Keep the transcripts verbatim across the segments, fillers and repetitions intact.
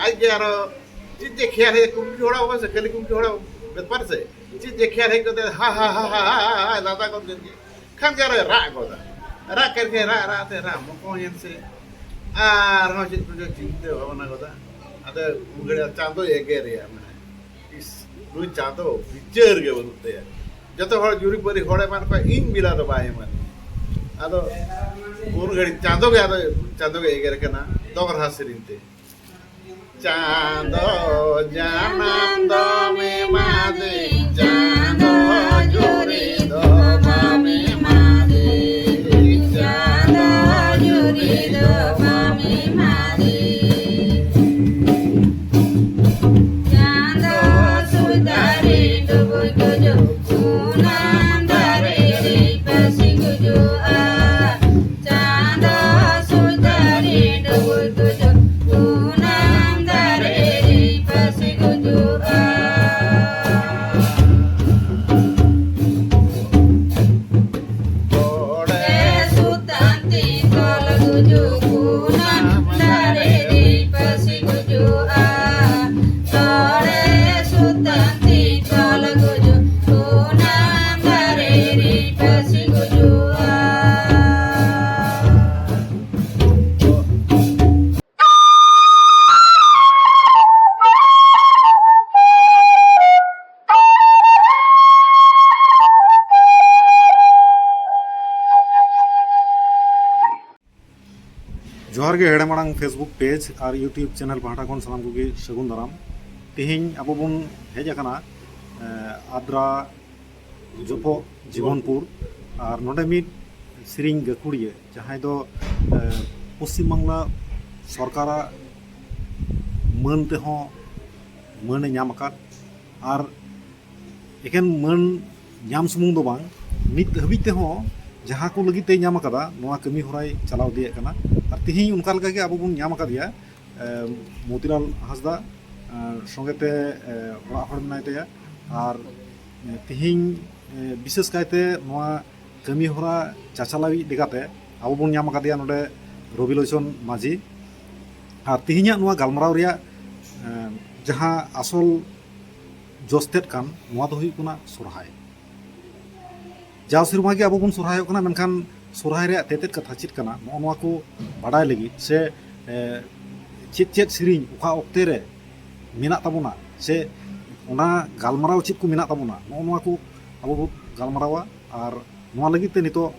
ᱟᱡ ᱜᱮ ᱟᱨᱚ ᱪᱮᱫ ᱡᱮ ᱠᱷᱮᱭᱟᱞ ᱦᱮᱡ, ᱠᱩᱝᱠᱤ ᱦᱚᱲᱟᱜ ᱵᱟᱝ ᱥᱮ, ᱠᱷᱟᱹᱞᱤ ᱠᱩᱝᱠᱤ ᱦᱚᱲᱟᱜ ᱵᱮᱯᱟᱨ ᱥᱮ, ᱪᱮᱫ ᱡᱮ ᱠᱷᱮᱭᱟᱞ ᱦᱮᱡ ᱠᱟᱛᱮ ᱦᱟ ᱦᱟ ᱦᱟ ᱦᱟ ᱦᱟ ᱦᱟ ᱞᱟᱸᱫᱟ ᱜᱚᱫ ᱠᱮᱫ ᱜᱮ᱾ ᱠᱷᱟᱱ ᱜᱮ ᱟᱨᱚᱭ ᱨᱟᱜ ᱜᱚᱫᱟ, ᱨᱟᱜ ᱠᱮᱫ ᱜᱮ, ᱨᱟᱜ ᱨᱟᱜ ᱛᱮ ᱨᱟᱜ ᱢᱚᱠᱚᱧ ᱮᱱ ᱥᱮ, ᱟᱨᱦᱚᱸ ᱪᱮᱫ ᱠᱚᱪᱚ ᱪᱤᱱᱛᱟᱹ ᱵᱷᱟᱵᱽᱱᱟ ᱜᱚᱫᱟ᱾ ᱟᱫᱚ ᱩᱱ ᱜᱷᱟᱹᱲᱤᱡ ᱪᱟᱸᱫᱚᱭ ᱮᱜᱮᱨᱮᱭᱟ, ᱢᱟᱱᱮ ᱤᱥ, ᱱᱩᱭ ᱪᱟᱸᱫᱚ ᱵᱤᱪᱟᱹᱨ ᱜᱮ ᱵᱟᱹᱱᱩᱜ ᱛᱟᱭᱟ᱾ ᱡᱚᱛᱚ ᱦᱚᱲ ᱡᱩᱨᱤᱯᱟᱹᱨᱤ ᱦᱚᱲ ᱮᱢᱟᱱ ᱠᱚᱣᱟ, ᱤᱧ ᱵᱮᱞᱟ ᱫᱚ ᱵᱟᱭ ᱮᱢᱟᱱ᱾ ᱟᱫᱚ ᱩᱱ ᱜᱷᱟᱹᱲᱤᱡ ᱪᱟᱸᱫᱚ ᱜᱮ, ᱟᱫᱚ ᱪᱟᱸᱫᱚ ᱜᱮ ᱮᱜᱮᱨ ᱠᱟᱱᱟ ᱫᱚᱦᱨᱟ ᱥᱮᱨᱮᱧ ᱛᱮ᱾ ᱪᱟᱸᱫᱚ ᱡᱟᱱᱟᱢ ᱫᱚᱢ ᱮᱢᱟᱫᱤᱧ, ᱪᱟᱸᱫᱚ ᱡᱩᱨᱤ ᱫᱚ ᱵᱟᱢ ᱮᱢᱟᱫᱤᱧ, ᱪᱟᱸᱫᱚ ᱡᱩᱨᱤ ᱫᱚ ᱵᱟᱢ ᱮᱢᱟᱫᱤᱧ᱾ ᱪᱟᱸᱫᱚ ᱥᱩᱫᱟᱹᱨᱤ ᱰᱩᱵᱩᱡ ᱜᱩᱡᱩᱜ, ᱯᱩᱱᱟᱢ ᱫᱟᱨᱮ ᱨᱮ ᱯᱟᱹᱥᱤ ᱜᱩᱡᱩᱜᱼᱟ᱾ ᱪᱟᱸᱫᱚ ᱥᱩᱫᱟᱹᱨᱤ ᱰᱩᱵᱩᱡ ᱜᱩᱡᱩᱜ, ᱯᱩᱱᱟᱢ ᱫᱟᱨᱮ ᱨᱮ ᱯᱟᱹᱥᱤ ᱜᱩᱡᱩᱜᱼᱟ᱾ ᱠᱚᱲᱮ ᱥᱩᱛᱟᱹᱢ ᱛᱤ ᱛᱚᱞ ᱜᱩᱡᱩᱜ, ᱯᱩᱱᱟᱢ ᱫᱟᱨᱮ ᱨᱮ ᱯᱟᱹᱥᱤ ᱜᱩᱡᱩᱜᱼᱟ᱾ ᱠᱚᱲᱮ ᱥᱩᱛᱟᱹᱢ ᱛᱤ ᱛᱚᱞ ᱜᱩᱡᱩᱜ, ᱯᱩᱱᱟᱢ ᱫᱟᱨᱮ ᱨᱮ ᱯᱟᱹᱥᱤ ᱜᱩᱡᱩᱜᱼᱟ᱾ ᱡᱚᱦᱟᱨ ᱜᱮ ᱦᱮᱲᱮᱢ ᱟᱲᱟᱝ Facebook page ᱟᱨ YouTube channel ᱯᱟᱦᱴᱟ ᱠᱷᱚᱱ ᱥᱟᱱᱟᱢ ᱠᱚᱜᱮ ᱥᱟᱹᱜᱩᱱ ᱫᱟᱨᱟᱢ᱾ ᱛᱮᱦᱮᱧ ᱟᱵᱚ ᱵᱚᱱ ᱦᱮᱡ ᱟᱠᱟᱱᱟ, ᱮ, ᱟᱫᱽᱨᱟ ᱡᱚᱯᱚᱜ ᱡᱤᱵᱚᱱᱯᱩᱨ᱾ ᱟᱨ ᱱᱚᱰᱮ ᱢᱤᱫ ᱥᱮᱨᱮᱧ ᱜᱟᱹᱠᱷᱩᱲᱤᱭᱟᱹ, ᱡᱟᱦᱟᱸᱭ ᱫᱚ, ᱮ, ᱯᱚᱥᱪᱤᱢ ᱵᱟᱝᱞᱟ ᱥᱚᱨᱠᱟᱨᱟᱜ ᱢᱟᱹᱱ ᱛᱮᱦᱚᱸ ᱢᱟᱹᱱᱮ ᱧᱟᱢ ᱟᱠᱟᱫ, ᱟᱨ ᱮᱠᱮᱱ ᱢᱟᱹᱱ ᱧᱟᱢ ᱥᱩᱢᱩᱝ ᱫᱚ ᱵᱟᱝ, ᱱᱤᱛ ᱦᱟᱹᱵᱤᱡ ᱛᱮᱦᱚᱸ ᱡᱟᱦᱟᱸ ᱠᱚ ᱞᱟᱹᱜᱤᱫ ᱛᱮᱭ ᱧᱟᱢ ᱟᱠᱟᱫᱟ, ᱱᱚᱣᱟ ᱠᱟᱹᱢᱤ ᱦᱚᱨᱟᱭ ᱪᱟᱞᱟᱣ ᱤᱫᱤᱭᱮᱫ ᱠᱟᱱᱟ᱾ ᱟᱨ ᱛᱮᱦᱮᱧ ᱚᱱᱠᱟ ᱞᱮᱠᱟᱜᱮ ᱟᱵᱚ ᱵᱚᱱ ᱧᱟᱢ ᱟᱠᱟᱫᱮᱭᱟ, ᱮ, ᱢᱚᱛᱤᱞᱟᱞ ᱦᱟᱸᱥᱫᱟ, ᱮ, ᱥᱚᱸᱜᱮᱛᱮ, ᱮ, ᱚᱲᱟᱜ ᱦᱚᱲ ᱢᱮᱱᱟᱭ ᱛᱟᱭᱟ᱾ ᱟᱨ, ᱮ, ᱛᱮᱦᱮᱧ, ᱮ, ᱵᱤᱥᱮᱥ ᱠᱟᱭᱛᱮ ᱱᱚᱣᱟ ᱠᱟᱹᱢᱤ ᱦᱚᱨᱟ ᱪᱟᱪᱟᱞᱟᱣᱤᱡ ᱞᱮᱠᱟᱛᱮ ᱟᱵᱚ ᱵᱚᱱ ᱧᱟᱢ ᱟᱠᱟᱫᱮᱭᱟ ᱱᱚᱰᱮ ᱨᱚᱵᱤᱞᱳᱪᱚᱱ ᱢᱟᱹᱡᱷᱤ᱾ ᱟᱨ ᱛᱮᱦᱮᱧᱟᱜ ᱱᱚᱣᱟ ᱜᱟᱞᱢᱟᱨᱟᱣ ᱨᱮᱭᱟᱜ ᱡᱟᱦᱟᱸ ᱟᱥᱚᱞ ᱡᱚᱥ ᱛᱮᱫ ᱠᱟᱱ, ᱱᱚᱣᱟ ᱫᱚ ᱦᱩᱭᱩᱜ ᱠᱟᱱᱟ ᱥᱚᱨᱦᱟᱭ᱾ ᱡᱟᱣ ᱥᱮᱨᱢᱟ ᱜᱮ ᱟᱵᱚ ᱵᱚᱱ ᱥᱚᱨᱦᱟᱭᱚᱜ ᱠᱟᱱᱟ, ᱢᱮᱱᱠᱷᱟᱱ ᱥᱚᱨᱦᱟᱭ ᱨᱮᱭᱟᱜ ᱛᱮᱛᱮᱫ ᱠᱟᱛᱷᱟ ᱪᱮᱫ ᱠᱟᱱᱟ, ᱱᱚᱜᱼᱚ ᱱᱚᱣᱟ ᱠᱚ ᱵᱟᱰᱟᱭ ᱞᱟᱹᱜᱤᱫ ᱥᱮ, ᱮ, ᱪᱮᱫ ᱪᱮᱫ ᱥᱮᱨᱮᱧ ᱚᱠᱟ ᱚᱠᱛᱮ ᱨᱮ ᱢᱮᱱᱟᱜ ᱛᱟᱵᱚᱱᱟ ᱥᱮ ᱚᱱᱟ ᱜᱟᱞᱢᱟᱨᱟᱣ ᱪᱮᱫ ᱠᱚ ᱢᱮᱱᱟᱜ ᱛᱟᱵᱚᱱᱟ, ᱱᱚᱜᱼᱚ ᱱᱚᱣᱟ ᱠᱚ ᱟᱵᱚ ᱵᱚ ᱜᱟᱞᱢᱟᱨᱟᱣᱟ᱾ ᱟᱨ ᱱᱚᱣᱟ ᱞᱟᱹᱜᱤᱫ ᱛᱮ ᱱᱤᱛᱚᱜ,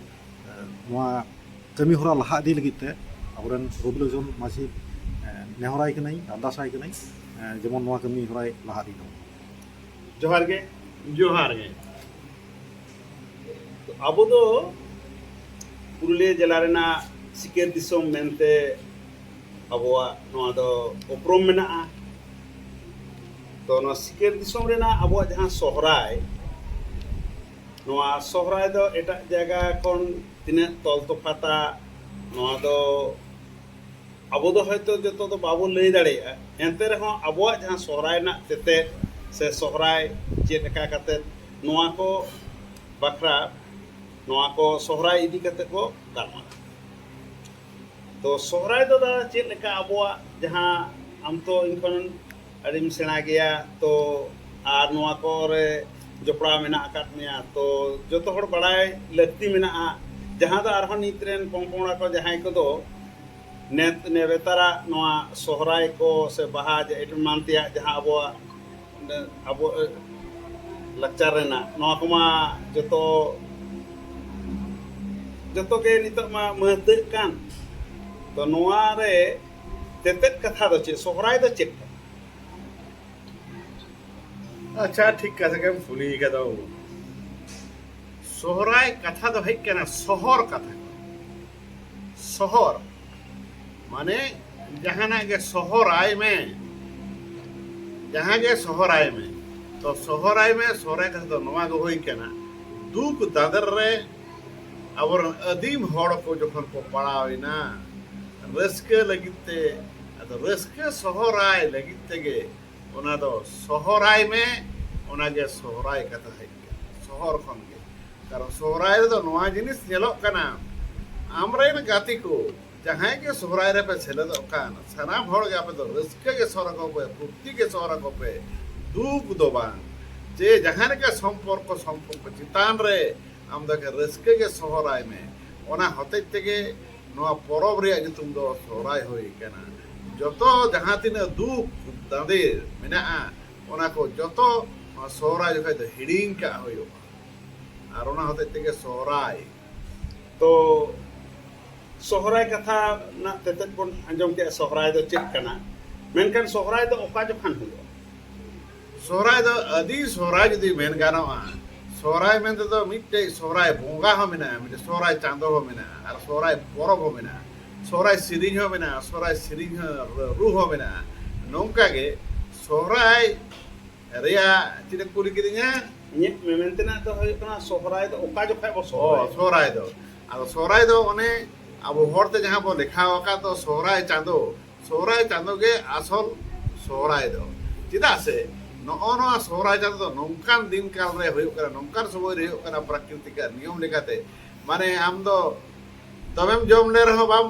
ᱮ, ᱱᱚᱣᱟ ᱠᱟᱹᱢᱤ ᱦᱚᱨᱟ ᱞᱟᱦᱟ ᱤᱫᱤ ᱞᱟᱹᱜᱤᱫ ᱛᱮ ᱟᱵᱚᱨᱮᱱ ᱨᱚᱵᱤᱞᱳᱪᱚᱱ ᱢᱟᱹᱡᱷᱤ, ᱮ, ᱱᱮᱦᱚᱨᱟᱭ ᱠᱟᱹᱱᱟᱹᱧ, ᱟᱨᱫᱟᱥᱟᱭ ᱠᱟᱹᱱᱟᱹᱧ, ᱮ, ᱡᱮᱢᱚᱱ ᱱᱚᱣᱟ ᱠᱟᱹᱢᱤ ᱦᱚᱨᱟᱭ ᱞᱟᱦᱟ ᱤᱫᱤ ᱛᱟᱵᱚᱱ᱾ ᱡᱚᱦᱟᱨ ᱜᱮ᱾ ᱡᱚᱦᱟᱨ ᱜᱮ᱾ ᱟᱵᱚ ᱫᱚ ᱯᱩᱨᱩᱞᱤᱭᱟᱹ ᱡᱮᱞᱟ ᱨᱮᱱᱟᱜ ᱥᱤᱠᱟᱹᱨ ᱫᱤᱥᱚᱢ ᱢᱮᱱᱛᱮ ᱟᱵᱚᱣᱟᱜ ᱱᱚᱣᱟ ᱫᱚ ᱩᱯᱨᱩᱢ ᱢᱮᱱᱟᱜᱼᱟ᱾ ᱛᱚ, ᱱᱚᱣᱟ ᱥᱤᱠᱟᱹᱨ ᱫᱤᱥᱚᱢ ᱨᱮᱱᱟᱜ ᱟᱵᱚᱣᱟᱜ ᱡᱟᱦᱟᱸ ᱥᱚᱦᱨᱟᱭ, ᱱᱚᱣᱟ ᱥᱚᱦᱨᱟᱭ ᱫᱚ ᱮᱴᱟᱜ ᱡᱟᱭᱜᱟ ᱠᱷᱚᱱ ᱛᱤᱱᱟᱹᱜ ᱛᱚᱞ ᱛᱚᱯᱷᱟᱛᱟ, ᱱᱚᱣᱟ ᱫᱚ ᱟᱵᱚ ᱫᱚ ᱦᱚᱭᱛᱳ ᱡᱚᱛᱚ ᱫᱚ ᱵᱟᱵᱚ ᱞᱟᱹᱭ ᱫᱟᱲᱮᱭᱟᱜᱼᱟ᱾ ᱮᱱᱛᱮ ᱨᱮᱦᱚᱸ ᱟᱵᱚᱣᱟᱜ ᱡᱟᱦᱟᱸ ᱥᱚᱦᱨᱟᱭ ᱨᱮᱱᱟᱜ ᱛᱮᱛᱮᱫ ᱥᱮ ᱥᱚᱦᱨᱟᱭ ᱪᱮᱫ ᱞᱮᱠᱟ ᱠᱟᱛᱮᱫ, ᱱᱚᱣᱟ ᱠᱚ ᱵᱟᱠᱷᱨᱟ, ᱱᱚᱣᱟ ᱠᱚ ᱥᱚᱦᱨᱟᱭ ᱤᱫᱤ ᱠᱟᱛᱮᱫ ᱵᱚ ᱜᱟᱞᱢᱟᱨᱟᱣᱟ᱾ ᱛᱚ, ᱥᱚᱦᱨᱟᱭ ᱫᱚ ᱫᱟᱫᱟ ᱪᱮᱫ ᱞᱮᱠᱟ ᱟᱵᱚᱣᱟᱜ ᱡᱟᱦᱟᱸ, ᱟᱢ ᱛᱚ ᱤᱧ ᱠᱷᱚᱱ ᱟᱹᱰᱤᱢ ᱥᱮᱬᱟ ᱜᱮᱭᱟ, ᱛᱚ ᱟᱨ ᱱᱚᱣᱟ ᱠᱚᱨᱮ ᱡᱚᱯᱲᱟᱣ ᱢᱮᱱᱟᱜ ᱟᱠᱟᱫ ᱢᱮᱭᱟ, ᱛᱚ ᱡᱚᱛᱚ ᱦᱚᱲ ᱵᱟᱲᱟᱭ ᱞᱟᱹᱠᱛᱤ ᱢᱮᱱᱟᱜᱼᱟ, ᱡᱟᱦᱟᱸ ᱫᱚ ᱟᱨᱦᱚᱸ ᱱᱤᱛ ᱨᱮᱱ ᱯᱚᱝ ᱯᱚᱝᱲᱟ ᱠᱚ ᱡᱟᱦᱟᱸᱭ ᱠᱚᱫᱚ ᱱᱮᱛ-, ᱱᱮᱛᱟᱨᱟᱜ ᱱᱚᱣᱟ ᱥᱚᱦᱨᱟᱭ ᱠᱚ ᱥᱮ ᱵᱟᱦᱟ ᱡᱮ ᱮᱢᱟᱱ ᱛᱮᱭᱟᱜ ᱡᱟᱦᱟᱸ ᱟᱵᱚᱣᱟᱜ, ᱟᱵᱚ ᱞᱟᱠᱪᱟᱨ ᱨᱮᱱᱟᱜ ᱱᱚᱣᱟ ᱠᱚᱢᱟ ᱡᱚᱛᱚ, ᱡᱚᱛᱚ ᱜᱮ ᱱᱤᱛᱚᱜ ᱢᱟ ᱢᱟᱹᱦᱛᱟᱹᱜ ᱠᱟᱱ᱾ ᱛᱚ ᱱᱚᱣᱟ ᱨᱮ ᱛᱮᱛᱮᱫ ᱠᱟᱛᱷᱟ ᱫᱚ ᱪᱮᱫ? ᱥᱚᱦᱨᱟᱭ ᱫᱚ ᱪᱮᱫ ᱠᱟᱱᱟ? ᱟᱪᱪᱷᱟ, ᱴᱷᱤᱠ ᱠᱟᱛᱷᱟ ᱜᱮᱢ ᱠᱩᱞᱤ ᱠᱟᱫᱟ ᱵᱟᱹᱵᱩ᱾ ᱥᱚᱦᱨᱟᱭ ᱠᱟᱛᱷᱟ ᱫᱚ ᱦᱮᱡ ᱠᱟᱱᱟ ᱥᱚᱦᱚᱨ ᱠᱟᱛᱷᱟ᱾ ᱥᱚᱦᱚᱨ ᱢᱟᱱᱮ ᱡᱟᱦᱟᱱᱟᱜ ᱜᱮ ᱥᱚᱦᱚᱨᱟᱭ ᱢᱮ, ᱡᱟᱦᱟᱸ ᱜᱮ ᱥᱚᱦᱚᱨᱟᱭ ᱢᱮ᱾ ᱛᱚ ᱥᱚᱦᱚᱨᱟᱭ ᱢᱮ, ᱥᱚᱦᱨᱟᱭ ᱠᱟᱛᱷᱟ ᱫᱚ ᱱᱚᱣᱟ ᱜᱮ ᱦᱩᱭ ᱠᱟᱱᱟ, ᱫᱩᱠ ᱫᱟᱫᱮᱨ ᱨᱮ ᱟᱵᱚᱨᱮᱱ ᱟᱹᱫᱤᱢ ᱦᱚᱲ ᱠᱚ ᱡᱚᱠᱷᱚᱱ ᱠᱚ ᱯᱟᱲᱟᱣ ᱮᱱᱟ ᱨᱟᱹᱥᱠᱟᱹ ᱞᱟᱹᱜᱤᱫ ᱛᱮ, ᱟᱫᱚ ᱨᱟᱹᱥᱠᱟᱹ ᱥᱚᱦᱚᱨᱟᱭ ᱞᱟᱹᱜᱤᱫ ᱛᱮᱜᱮ ᱚᱱᱟ ᱫᱚ ᱥᱚᱦᱚᱨᱟᱭ ᱢᱮ, ᱚᱱᱟᱜᱮ ᱥᱚᱦᱨᱟᱭ ᱠᱟᱛᱷᱟ ᱦᱮᱡ ᱠᱟᱱᱟ, ᱥᱚᱦᱚᱨ ᱠᱷᱚᱱ ᱜᱮ᱾ ᱠᱟᱨᱚᱱ ᱥᱚᱦᱨᱟᱭ ᱨᱮᱫᱚ ᱱᱚᱣᱟ ᱡᱤᱱᱤᱥ ᱧᱮᱞᱚᱜ ᱠᱟᱱᱟ, ᱟᱢᱨᱮᱱ ᱜᱟᱛᱮ ᱠᱚ ᱡᱟᱦᱟᱸᱭ ᱜᱮ ᱥᱚᱦᱨᱟᱭ ᱨᱮᱯᱮ ᱥᱮᱞᱮᱫᱚᱜ ᱠᱟᱱ, ᱥᱟᱱᱟᱢ ᱦᱚᱲ ᱜᱮ ᱟᱯᱮ ᱫᱚ ᱨᱟᱹᱥᱠᱟᱹ ᱜᱮ ᱥᱚᱦᱚᱨ ᱟᱠᱚ ᱯᱮ, ᱯᱷᱩᱨᱛᱤ ᱜᱮ ᱥᱚᱦᱚᱨ ᱟᱠᱚ ᱯᱮ᱾ ᱫᱩᱠ ᱫᱚ ᱵᱟᱝ, ᱡᱮ ᱡᱟᱦᱟᱸ ᱞᱮᱠᱟ ᱥᱚᱢᱯᱚᱨᱠᱚ ᱥᱚᱢᱯᱚᱨᱠᱚ ᱪᱮᱛᱟᱱ ᱨᱮ ᱟᱢ ᱫᱚ ᱨᱟᱹᱥᱠᱟᱹ ᱜᱮ ᱥᱚᱦᱚᱨᱟᱭ ᱢᱮ᱾ ᱚᱱᱟ ᱦᱚᱛᱮᱡ ᱛᱮᱜᱮ ᱱᱚᱣᱟ ᱯᱚᱨᱚᱵᱽ ᱨᱮᱭᱟᱜ ᱧᱩᱛᱩᱢ ᱫᱚ ᱥᱚᱦᱨᱟᱭ ᱦᱩᱭ ᱠᱟᱱᱟ᱾ ᱡᱚᱛᱚ ᱡᱟᱦᱟᱸ ᱛᱤᱱᱟᱹᱜ ᱫᱩᱠ ᱫᱟᱸᱫᱮ ᱢᱮᱱᱟᱜᱼᱟ, ᱚᱱᱟ ᱠᱚ ᱡᱚᱛᱚ ᱱᱚᱣᱟ ᱥᱚᱦᱨᱟᱭ ᱡᱚᱠᱷᱚᱡ ᱫᱚ ᱦᱤᱲᱤᱧ ᱠᱟᱜ ᱦᱩᱭᱩᱜᱼᱟ᱾ ᱟᱨ ᱚᱱᱟ ᱦᱚᱛᱮᱡ ᱛᱮᱜᱮ ᱥᱚᱦᱨᱟᱭ᱾ ᱛᱚ ᱥᱚᱦᱨᱟᱭ ᱠᱟᱛᱷᱟ ᱨᱮᱱᱟᱜ ᱛᱮᱛᱮᱫ ᱵᱚᱱ ᱟᱸᱡᱚᱢ ᱠᱮᱫᱼᱟ, ᱥᱚᱦᱨᱟᱭ ᱫᱚ ᱪᱮᱫ ᱠᱟᱱᱟ, ᱢᱮᱱᱠᱷᱟᱱ ᱥᱚᱦᱨᱟᱭ ᱫᱚ ᱚᱠᱟ ᱡᱚᱠᱷᱟᱱ ᱦᱩᱭᱩᱜᱼᱟ? ᱥᱚᱦᱨᱟᱭ ᱫᱚ ᱟᱹᱫᱤ ᱥᱚᱦᱨᱟᱭ ᱡᱩᱫᱤ ᱢᱮᱱ ᱜᱟᱱᱚᱜᱼᱟ, ᱥᱚᱦᱨᱟᱭ ᱢᱮᱱᱛᱮ ᱫᱚ ᱢᱤᱫᱴᱮᱡ ᱥᱚᱦᱨᱟᱭ ᱵᱚᱸᱜᱟ ᱦᱚᱸ ᱢᱮᱱᱟᱜᱼᱟ, ᱢᱤᱫᱴᱮᱡ ᱥᱚᱦᱨᱟᱭ ᱪᱟᱸᱫᱚ ᱦᱚᱸ ᱢᱮᱱᱟᱜᱼᱟ, ᱟᱨ ᱥᱚᱦᱨᱟᱭ ᱯᱚᱨᱚᱵᱽ ᱦᱚᱸ ᱢᱮᱱᱟᱜᱼᱟ, ᱥᱚᱦᱨᱟᱭ ᱥᱮᱨᱮᱧ ᱦᱚᱸ ᱢᱮᱱᱟᱜᱼᱟ, ᱥᱚᱦᱨᱟᱭ ᱥᱮᱨᱮᱧ ᱦᱚᱸ ᱨᱩ ᱦᱚᱸ ᱢᱮᱱᱟᱜᱼᱟ᱾ ᱱᱚᱝᱠᱟ ᱜᱮ ᱥᱚᱦᱨᱟᱭ ᱨᱮᱭᱟᱜ ᱪᱮᱫ ᱮ ᱠᱩᱞᱤ ᱠᱤᱫᱤᱧᱟ? ᱤᱧᱟᱹᱜ ᱢᱮᱢᱮᱱ ᱛᱮᱱᱟᱜ ᱫᱚ ᱦᱩᱭᱩᱜ ᱠᱟᱱᱟ, ᱥᱚᱦᱨᱟᱭ ᱫᱚ ᱚᱠᱟ ᱡᱚᱠᱷᱟᱡ ᱵᱚ ᱚ, ᱥᱚᱦᱨᱟᱭ? ᱥᱚᱦᱨᱟᱭ ᱫᱚ, ᱟᱫᱚ ᱥᱚᱦᱨᱟᱭ ᱫᱚ ᱚᱱᱮ ᱟᱵᱚ ᱦᱚᱲᱛᱮ ᱡᱟᱦᱟᱸ ᱵᱚ ᱞᱮᱠᱷᱟ ᱟᱠᱟᱫ ᱫᱚ ᱥᱚᱦᱨᱟᱭ ᱪᱟᱸᱫᱚ, ᱥᱚᱦᱨᱟᱭ ᱪᱟᱸᱫᱚ ᱜᱮ ᱟᱥᱚᱞ ᱥᱚᱦᱨᱟᱭ ᱫᱚ᱾ ᱪᱮᱫᱟᱜ ᱥᱮ ᱱᱚᱜᱼᱚ ᱱᱚᱣᱟ ᱥᱚᱦᱨᱟᱭ ᱪᱟᱸᱫᱚ ᱫᱚ ᱱᱚᱝᱠᱟᱱ ᱫᱤᱱ ᱠᱟᱞ ᱨᱮ ᱦᱩᱭᱩᱜ ᱠᱟᱱᱟ, ᱱᱚᱝᱠᱟᱱ ᱥᱚᱢᱚᱭ ᱨᱮ ᱦᱩᱭᱩᱜ ᱠᱟᱱᱟ ᱯᱨᱟᱠᱨᱤᱛᱤᱠ ᱱᱤᱭᱚᱢ ᱞᱮᱠᱟᱛᱮ᱾ ᱢᱟᱱᱮ ᱟᱢ ᱫᱚ ᱫᱚᱢᱮᱢ ᱡᱚᱢ ᱞᱮ ᱨᱮᱦᱚᱸ ᱵᱟᱢ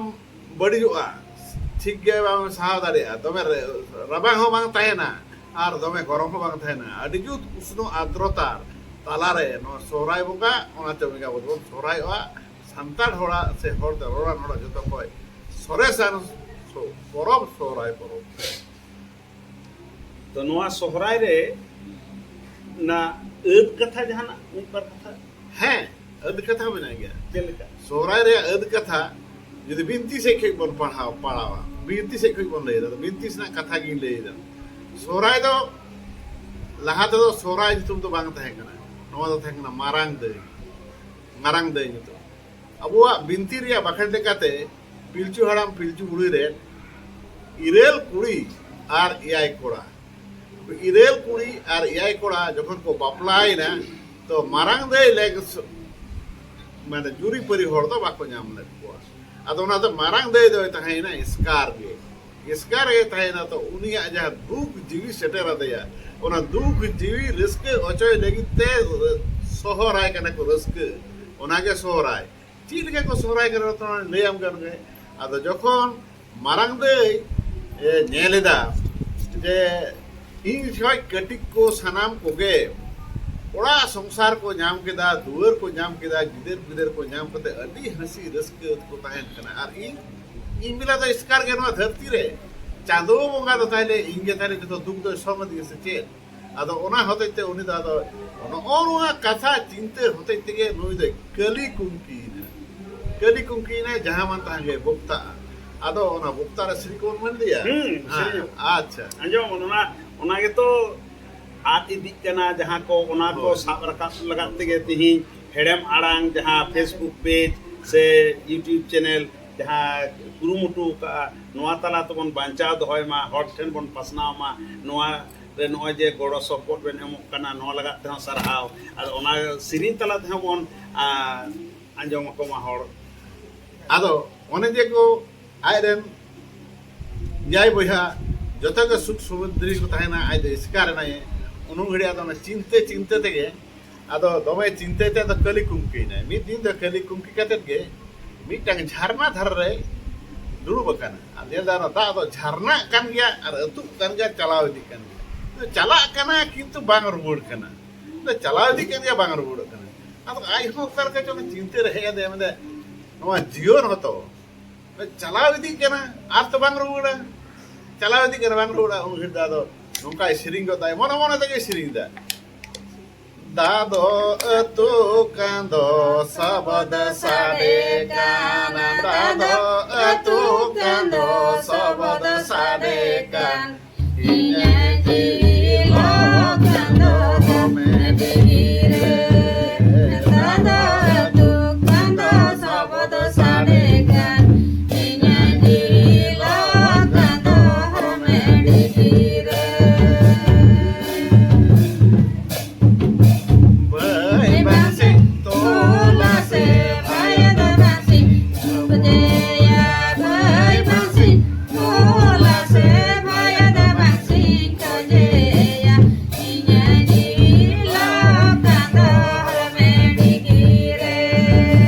ᱵᱟᱹᱲᱤᱡᱚᱜᱼᱟ, ᱴᱷᱤᱠ ᱜᱮ ᱵᱟᱢ ᱥᱟᱦᱟᱣ ᱫᱟᱲᱮᱭᱟᱜᱼᱟ, ᱫᱚᱢᱮ ᱨᱮ-, ᱨᱟᱵᱟᱝ ᱦᱚᱸ ᱵᱟᱝ ᱛᱟᱦᱮᱱᱟ ᱟᱨ ᱫᱚᱢᱮ ᱜᱚᱨᱚᱢ ᱦᱚᱸ ᱵᱟᱝ ᱛᱟᱦᱮᱱᱟ᱾ ᱟᱹᱰᱤ ᱡᱩᱛ ᱩᱥᱱᱚ ᱟᱨᱫᱨᱚᱛᱟ ᱛᱟᱞᱟᱨᱮ ᱱᱚᱣᱟ ᱥᱚᱦᱨᱟᱭ ᱵᱚᱸᱜᱟ, ᱚᱱᱟᱛᱮ ᱩᱱᱤ ᱟᱵᱚ ᱫᱚᱵᱚᱱ ᱥᱚᱦᱨᱟᱭᱚᱜᱼᱟ᱾ ᱥᱟᱱᱛᱟᱲ ᱦᱚᱲᱟᱜ ᱥᱮ ᱦᱚᱲᱛᱮ ᱨᱚᱲᱟᱱ ᱦᱚᱲᱟᱜ ᱡᱚᱛᱚ ᱠᱷᱚᱡ ᱥᱚᱨᱮᱥᱟᱱ ᱥᱚ-, ᱯᱚᱨᱚᱵᱽ ᱥᱚᱦᱨᱟᱭ ᱯᱚᱨᱚᱵᱽ᱾ ᱛᱚ ᱱᱚᱣᱟ ᱥᱚᱦᱨᱟᱭ ᱨᱮ ᱚᱱᱟ ᱟᱹᱫ ᱠᱟᱛᱷᱟ ᱡᱟᱦᱟᱱᱟᱜ ᱢᱤᱫ ᱵᱟᱨ ᱠᱟᱛᱷᱟ? ᱦᱮᱸ, ᱟᱹᱫ ᱠᱟᱛᱷᱟ ᱢᱮᱱᱟᱜ ᱜᱮᱭᱟ᱾ ᱪᱮᱫ ᱞᱮᱠᱟ? ᱥᱚᱦᱨᱟᱭ ᱨᱮᱭᱟᱜ ᱟᱹᱫ ᱠᱟᱛᱷᱟ ᱡᱩᱫᱤ ᱵᱤᱱᱛᱤ ᱥᱮᱫ ᱠᱷᱚᱡ ᱵᱚᱱ ᱯᱟᱲᱦᱟᱣ ᱯᱟᱲᱟᱣᱟ, ᱵᱤᱱᱛᱤ ᱥᱮᱫ ᱠᱷᱚᱡ ᱵᱚᱱ ᱞᱟᱹᱭᱫᱟ, ᱵᱤᱱᱛᱤ ᱥᱮᱱᱟᱜ ᱠᱟᱛᱷᱟ ᱜᱤᱧ ᱞᱟᱹᱭᱫᱟ᱾ ᱥᱚᱦᱨᱟᱭ ᱫᱚ ᱞᱟᱦᱟ ᱛᱮᱫᱚ ᱥᱚᱦᱨᱟᱭ ᱧᱩᱛᱩᱢ ᱫᱚ ᱵᱟᱝ ᱛᱟᱦᱮᱸ ᱠᱟᱱᱟ, ᱱᱚᱣᱟ ᱫᱚ ᱛᱟᱦᱮᱸ ᱠᱟᱱᱟ ᱢᱟᱨᱟᱝ ᱫᱟᱹᱭ, ᱢᱟᱨᱟᱝ ᱫᱟᱹᱭ ᱧᱩᱛᱩᱢ᱾ ᱟᱵᱚᱣᱟᱜ ᱵᱤᱱᱛᱤ ᱨᱮᱭᱟᱜ ᱵᱟᱠᱷᱮᱲ ᱞᱮᱠᱟᱛᱮ ᱯᱤᱞᱪᱩ ᱦᱟᱲᱟᱢ ᱯᱤᱞᱪᱩ ᱵᱩᱲᱦᱤ ᱨᱮ ᱤᱨᱟᱹᱞ ᱠᱩᱲᱤ ᱟᱨ ᱮᱭᱟᱭ ᱠᱚᱲᱟ, ᱤᱨᱟᱹᱞ ᱠᱩᱲᱤ ᱟᱨ ᱮᱭᱟᱭ ᱠᱚᱲᱟ ᱡᱚᱠᱷᱚᱱ ᱠᱚ ᱵᱟᱯᱞᱟᱭᱮᱱᱟ, ᱛᱚ ᱢᱟᱨᱟᱝ ᱫᱟᱹᱭ ᱞᱮᱠ ᱥ-, ᱢᱟᱱᱮ ᱡᱩᱨᱤᱯᱟᱹᱨᱤ ᱦᱚᱲ ᱫᱚ ᱵᱟᱠᱚ ᱧᱟᱢ ᱞᱮᱫ ᱠᱚᱣᱟ᱾ ᱟᱫᱚ ᱚᱱᱟ ᱫᱚ ᱢᱟᱨᱟᱝ ᱫᱟᱹᱭ ᱫᱚᱭ ᱛᱟᱦᱮᱸᱭᱮᱱᱟ ᱮᱥᱠᱟᱨ ᱜᱮ, ᱮᱥᱠᱟᱨ ᱜᱮ ᱛᱟᱦᱮᱸᱭᱮᱱᱟ᱾ ᱛᱚ ᱩᱱᱤᱭᱟᱜ ᱡᱟᱦᱟᱸ ᱫᱩᱠ ᱡᱤᱣᱤ ᱥᱮᱴᱮᱨ ᱟᱫᱮᱭᱟ, ᱚᱱᱟ ᱫᱩᱠ ᱡᱤᱣᱤ ᱨᱟᱹᱥᱠᱟᱹ ᱦᱚᱪᱚᱭ ᱞᱟᱹᱜᱤᱫ ᱛᱮ ᱥᱚᱦᱚᱨᱟᱭ ᱠᱟᱱᱟ ᱠᱚ, ᱨᱟᱹᱥᱠᱟᱹ᱾ ᱚᱱᱟᱜᱮ ᱥᱚᱦᱚᱨᱟᱭ᱾ ᱪᱮᱫ ᱞᱮᱠᱟ ᱠᱚ ᱥᱚᱦᱨᱟᱭ ᱠᱟᱱᱟ, ᱛᱚ ᱞᱟᱹᱭᱟᱢ ᱠᱟᱱ ᱜᱮ᱾ ᱟᱫᱚ ᱡᱚᱠᱷᱚᱱ ᱢᱟᱨᱟᱝ ᱫᱟᱹᱭ ᱮ ᱧᱮᱞ ᱮᱫᱟ ᱡᱮ ᱤᱧ ᱡᱚᱠᱷᱚᱡ ᱠᱟᱹᱴᱤᱡ ᱠᱚ ᱥᱟᱱᱟᱢ ᱠᱚᱜᱮ ᱚᱲᱟᱜ ᱥᱚᱝᱥᱟᱨ ᱠᱚ ᱧᱟᱢ ᱠᱮᱫᱟ, ᱫᱩᱣᱟᱹᱨ ᱠᱚ ᱧᱟᱢ ᱠᱮᱫᱟ, ᱜᱤᱫᱟᱹᱨ ᱯᱤᱫᱟᱹᱨ ᱠᱚ ᱧᱟᱢ ᱠᱟᱛᱮ ᱟᱹᱰᱤ ᱦᱟᱹᱥᱤ ᱨᱟᱹᱥᱠᱟᱹ ᱠᱚ ᱛᱟᱦᱮᱱ ᱠᱟᱱᱟ, ᱟᱨ ᱤᱧ ᱤᱧ ᱵᱮᱞᱟ ᱫᱚ ᱮᱥᱠᱟᱨ ᱜᱮ ᱱᱚᱣᱟ ᱫᱷᱟᱹᱨᱛᱤ ᱨᱮ ᱪᱟᱸᱫᱚ ᱵᱚᱸᱜᱟ ᱫᱚ ᱛᱟᱦᱞᱮ ᱤᱧ ᱜᱮ ᱛᱟᱦᱞᱮ ᱡᱚᱛᱚ ᱫᱩᱠ ᱫᱚᱭ ᱥᱚᱝ ᱟᱹᱫᱤᱧᱟ ᱥᱮ ᱪᱮᱫ? ᱟᱫᱚ ᱚᱱᱟ ᱦᱚᱛᱮᱡ ᱛᱮ ᱩᱱᱤ ᱫᱚ ᱟᱫᱚ ᱱᱚᱜᱼᱚ ᱱᱚᱣᱟ ᱠᱟᱛᱷᱟ ᱪᱤᱱᱛᱟᱹ ᱦᱚᱛᱮᱡ ᱛᱮᱜᱮ ᱱᱩᱭ ᱫᱚᱭ ᱠᱟᱹᱞᱤ ᱠᱩᱝᱠᱤᱭᱮᱱᱟ᱾ ᱠᱟᱹᱞᱤ ᱠᱩᱝᱠᱤᱭᱮᱱᱟᱭ, ᱡᱟᱦᱟᱸ ᱢᱟᱱ ᱛᱟᱦᱟᱸ ᱜᱮ ᱵᱚᱠᱛᱟᱜᱼᱟ᱾ ᱟᱫᱚ ᱚᱱᱟ ᱵᱚᱠᱛᱟ ᱨᱮ ᱥᱮᱨᱮᱧ ᱠᱚᱵᱚᱱ ᱢᱮᱱ ᱞᱮᱭᱟ? ᱦᱩᱸ, ᱦᱮᱸ, ᱥᱮᱨᱮᱧ᱾ ᱟᱪᱪᱷᱟ᱾ ᱟᱸᱡᱚᱢ, ᱚᱱᱟ, ᱚᱱᱟ ᱜᱮᱛᱚ ᱟᱫ ᱤᱫᱤᱜ ᱠᱟᱱᱟ, ᱡᱟᱦᱟᱸ ᱠᱚ, ᱚᱱᱟ ᱠᱚ ᱦᱳᱭ᱾ ᱥᱟᱵ ᱨᱟᱠᱟᱵ ᱞᱟᱜᱟᱫ ᱛᱮᱜᱮ ᱛᱤᱦᱤᱧ ᱦᱮᱲᱮᱢ ᱟᱲᱟᱝ ᱡᱟᱦᱟᱸ Facebook page ᱥᱮ YouTube channel ᱡᱟᱦᱟᱸ ᱠᱩᱨᱩᱢᱩᱴᱩ ᱠᱟᱜᱼᱟ, ᱱᱚᱣᱟ ᱛᱟᱞᱟ ᱛᱮᱵᱚᱱ ᱵᱟᱧᱪᱟᱣ ᱫᱚᱦᱚᱭ ᱢᱟ, ᱦᱚᱲ ᱴᱷᱮᱱ ᱵᱚᱱ ᱯᱟᱥᱱᱟᱣ ᱢᱟ, ᱱᱚᱣᱟ ᱨᱮ ᱱᱚᱜᱼᱚᱭ ᱡᱮ ᱜᱚᱲᱚ ᱥᱚᱯᱚᱦᱚᱫ ᱵᱮᱱ ᱮᱢᱚᱜ ᱠᱟᱱᱟ, ᱱᱚᱣᱟ ᱞᱟᱜᱟᱫ ᱛᱮᱦᱚᱸ ᱥᱟᱨᱦᱟᱣ᱾ ᱟᱫᱚ ᱚᱱᱟ ᱥᱮᱨᱮᱧ ᱛᱟᱞᱟ ᱛᱮᱦᱚᱸ ᱵᱚᱱ, ᱟ, ᱟᱸᱡᱚᱢ ᱟᱠᱚ ᱢᱟ ᱦᱚᱲ᱾ ᱟᱫᱚ ᱚᱱᱮ ᱡᱮ ᱠᱚ ᱟᱡᱨᱮᱱ ᱮᱭᱟᱭ ᱵᱚᱭᱦᱟ ᱡᱚᱛᱚ ᱜᱮ ᱥᱩᱠ ᱥᱚᱢᱩᱫᱨᱤ ᱠᱚ ᱛᱟᱦᱮᱱᱟ, ᱟᱡ ᱫᱚ ᱮᱥᱠᱟᱨ ᱮᱱᱟᱭ᱾ ᱩᱱᱩ ᱜᱷᱟᱹᱲᱤᱡ ᱟᱫᱚ ᱚᱱᱟ ᱪᱤᱱᱛᱟᱹ ᱪᱤᱱᱛᱟᱹ ᱛᱮᱜᱮ ᱟᱫᱚ ᱫᱚᱢᱮ ᱪᱤᱱᱛᱟᱹ ᱛᱮ ᱟᱫᱚ ᱠᱟᱹᱞᱤ ᱠᱩᱝᱠᱤᱭᱮᱱᱟᱭ᱾ ᱢᱤᱫ ᱫᱤᱱ ᱫᱚ ᱠᱟᱹᱞᱤ ᱠᱩᱝᱠᱤ ᱠᱟᱛᱮᱫ ᱜᱮ ᱢᱤᱫᱴᱟᱝ ᱡᱷᱟᱨᱱᱟ ᱫᱷᱟᱨᱮ ᱨᱮ ᱫᱩᱲᱩᱵ ᱟᱠᱟᱱᱟ᱾ ᱟᱨ ᱧᱮᱞ ᱫᱟ ᱚᱱᱟ ᱫᱟᱜ ᱫᱚ ᱡᱷᱟᱨᱱᱟᱜ ᱠᱟᱱ ᱜᱮᱭᱟ ᱟᱨ ᱟᱹᱛᱩᱜ ᱠᱟᱱ ᱜᱮᱭᱟ, ᱪᱟᱞᱟᱣ ᱤᱫᱤᱜ ᱠᱟᱱ ᱜᱮᱭᱟ᱾ ᱪᱟᱞᱟᱜ ᱠᱟᱱᱟ ᱠᱤᱱᱛᱩ ᱵᱟᱝ ᱨᱩᱣᱟᱹᱲ ᱠᱟᱱᱟ᱾ ᱪᱟᱞᱟᱣ ᱤᱫᱤᱜ ᱠᱟᱱ ᱜᱮᱭᱟ, ᱵᱟᱝ ᱨᱩᱣᱟᱹᱲᱚᱜ ᱠᱟᱱᱟ᱾ ᱟᱫᱚ ᱟᱡ ᱦᱚᱸ ᱚᱠᱟ ᱞᱮᱠᱟ ᱪᱚᱝ ᱪᱤᱱᱛᱟᱹ ᱨᱮ ᱦᱮᱡ ᱟᱫᱮᱭᱟ, ᱢᱮᱱᱫᱟ, ᱱᱚᱣᱟ ᱡᱤᱭᱚᱱ ᱦᱚᱸᱛᱚ ᱪᱟᱞᱟᱣ ᱤᱫᱤᱜ ᱠᱟᱱᱟ, ᱟᱨ ᱛᱚ ᱵᱟᱝ ᱨᱩᱣᱟᱹᱲᱟ᱾ ᱪᱟᱞᱟᱣ ᱤᱫᱤᱜ ᱠᱟᱱᱟ, ᱵᱟᱝ ᱨᱩᱣᱟᱹᱲᱟ᱾ ᱩᱱ ᱜᱷᱟᱹᱲᱤᱡ ᱫᱚ ᱟᱫᱚ ᱱᱚᱝᱠᱟᱭ ᱥᱮᱨᱮᱧ ᱜᱚᱫ ᱫᱟᱭ, ᱢᱚᱱᱮ ᱢᱚᱱᱮ ᱛᱮᱜᱮ ᱥᱮᱨᱮᱧ ᱫᱟ᱾ ᱫᱟᱫᱚ ᱟᱹᱛᱩ ᱠᱟᱱ ᱫᱚ ᱥᱟᱵᱟᱫ ᱥᱟᱰᱮ ᱠᱟᱱ, ᱫᱟᱫᱚ ᱟᱹᱛᱩ ᱠᱟᱱ ᱫᱚ ᱥᱟᱵᱟᱫ ᱥᱟᱰᱮ ᱠᱟᱱ᱾ ᱤᱧᱟᱹᱜ ᱡᱤᱣᱤ ᱞᱚ ᱠᱟᱱ ᱫᱚ ᱫᱚᱢᱮ ᱰᱤᱦᱤ ᱨᱮ, ᱫᱟᱫᱚ ᱟᱹᱛᱩ ᱠᱟᱱ ᱫᱚ ᱥᱟᱵᱟᱫ ᱥᱟᱰᱮ ᱠᱟᱱ᱾ ᱤᱧᱟᱹᱜ ᱡᱤᱣᱤ ᱞᱚ ᱠᱟᱱ ᱫᱚ ᱫᱚᱢᱮ ᱰᱤᱦᱤ ᱨᱮ᱾ ᱵᱟᱹᱭ ᱵᱟᱝᱥᱤ ᱛᱚᱞᱟ ᱥᱮ ᱵᱟᱭ ᱫᱚ ᱵᱟᱝᱥᱤ ᱠᱷᱚᱡᱮᱭᱟ, ᱵᱟᱹᱭ ᱵᱟᱝᱥᱤ ᱛᱚᱞᱟ ᱥᱮ ᱵᱟᱭ ᱫᱚ ᱵᱟᱝᱥᱤ ᱠᱷᱚᱡᱮᱭᱟ᱾ ᱤᱧᱟᱹᱜ ᱡᱤᱣᱤ ᱞᱚ ᱠᱟᱱ ᱫᱚ ᱢᱮᱰᱤᱜᱤ ᱨᱮ,